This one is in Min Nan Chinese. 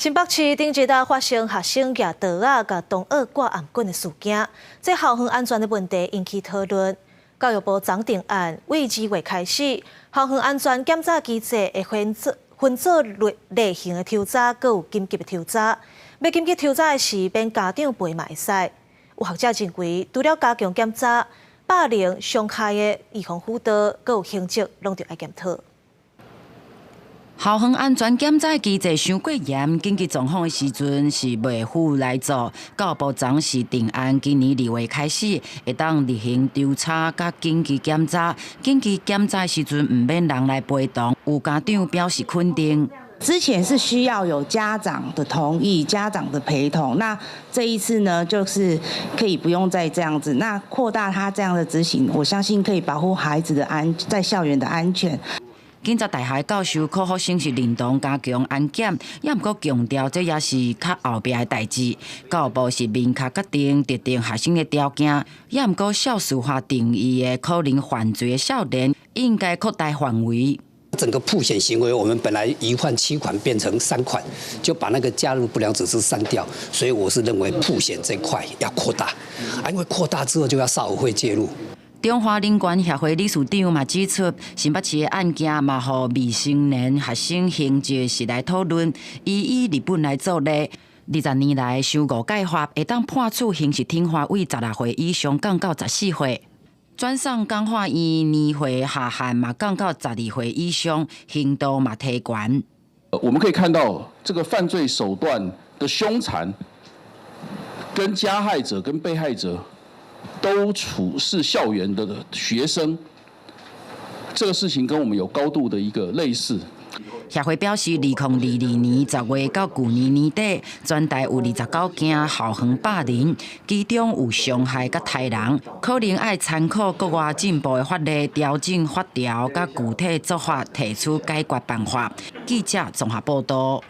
新北市頂一日發生學生舉刀仔共同學割頷頸的事件，這校園安全的問題引起討論。教育部增定案，對2月開始，校園安全檢查機制會分做類型的抽查，閣有緊急的抽查。欲緊急抽查的時，免家長陪嘛會使。有學者認為，除了加強檢查，霸凌、傷害的預防輔導，閣有刑責，攏著愛檢討。校園安全檢查機制傷過嚴，緊急狀況的時陣是袂赴來做。教育部長是定案，今年2月開始會當例行抽查佮緊急檢查。緊急檢查的時陣毋免人來陪同，有家長表示肯定。之前是需要有家長的同意、家長的陪同，那這一次呢，就是可以不用再這樣子。那擴大他這樣的執行，我相信可以保護孩子的安，在校園的安全。警察大學教授柯福生是認同加強安檢，也毋過強調這也是較後壁的代誌。教育部是明確決定特定學生的條件，也毋過少司法定義的可能犯罪的少年，應該擴大範圍。整個曝險行為，我們本來一犯七款變成三款，就把那個加入不良組織刪掉。所以我是認為曝險這塊要擴大，啊，因為擴大之後就要少委會介入。中華人權協會理事長嘛指出，新北市的案件嘛，予未成年學生刑責是來討論。伊以日本來做例，20年來修五屆法，會當判處刑事懲罰為16歲以上降到14歲。轉送感化院年歲下限嘛降到12歲以上，刑度嘛提懸。我們可以看到，這個犯罪手段的兇殘，跟加害者跟被害者都處是校園的學生，這個事情跟我們有高度的一個類似。協會表示，2022年10月到舊年年底，全台有29件校園霸凌，其中有傷害佮刣人，可能愛參考國外進步的法例，調整法條佮具體做法，提出解決辦法。記者綜合報道。